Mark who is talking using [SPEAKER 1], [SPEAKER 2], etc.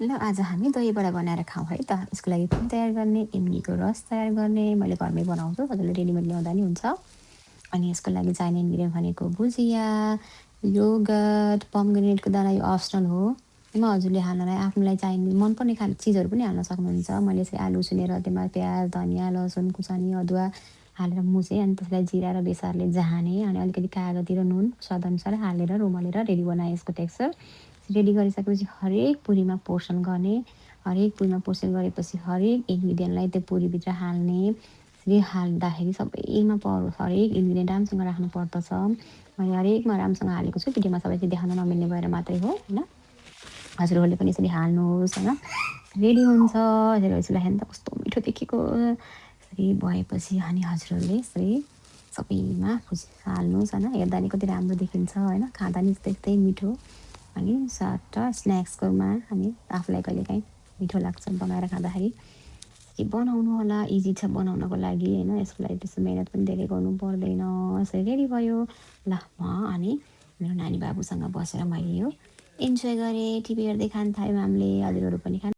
[SPEAKER 1] ल आज हामी दही बडा बनाएर खाऊँ है त। यसको लागि के तयार गर्ने, इमलीको रस तयार गर्ने, मैले घरमै बनाउँछु, हजुरले रेडिमेड ल्याउँदा नि हुन्छ। अनि यसको लागि चाहिने इन्ग्रिडियन्ट भनेको भुजिया, योगर्ट, पोमेग्रेनेटको दाना यो अप्सनल हो। त्यसमा हजुरले हाल्नलाई आफूलाई चाहिने मनपर्ने चिजहरू पनि हाल्न सक्नुहुन्छ। मैले चाहिँ आलु उसिनेर त्यसमा प्याज, धनियाँ, लसुन खुर्सानी, अदुवा हालेर मुछेँ अनि त्यसलाई जिरा र बेसारले झानेँ अनि अलिकति कागती र नुन स्वादअनुसार हालेर रुमालेर रेडी बनाएँ यसको टेक्सचर। रेडी गरिसकेपछि हरेक पुरीमा पोर्सन गर्ने, हरेक पुरीमा पोर्सन गरेपछि हरेक इन्ग्रिडियन्टलाई त्यो पुरीभित्र हाल्ने। यसरी हाल्दाखेरि सबैमा हरेक इन्ग्रिडियन्ट राम्रोसँग राख्नु पर्दछ। मैले हरेकमा राम्रोसँग हालेको छु, भिडियोमा सबैले देखाउन नमिल्ने भएर मात्रै हो होइन। हजुरहरूले पनि यसरी हाल्नुहोस् होइन। रेडी हुन्छ यसरी यसलाई हेर्नु त कस्तो मिठो देखेको। यसरी भएपछि अनि हजुरहरूले यसरी सबैमा हाल्नुहोस् होइन। हेर्दा नि कति राम्रो देखिन्छ होइन, खाँदा नि त्यस्तै मिठो। अनि सट्ट स्न्याक्सकोमा अनि आफूलाई कहिलेकाहीँ मिठो लाग्छ बनाएर खाँदाखेरि। यसरी बनाउनु होला, इजी छ बनाउनको लागि होइन। यसको लागि त्यस्तो मेहनत पनि धेरै गर्नु पर्दैन। यसरी रेडी भयो। ल म अनि मेरो नानी बाबुसँग बसेर मैले यो इन्जोय गरेँ। टिभी हेर्दै खान थाल्यौँ हामीले, हजुरहरू पनि खानु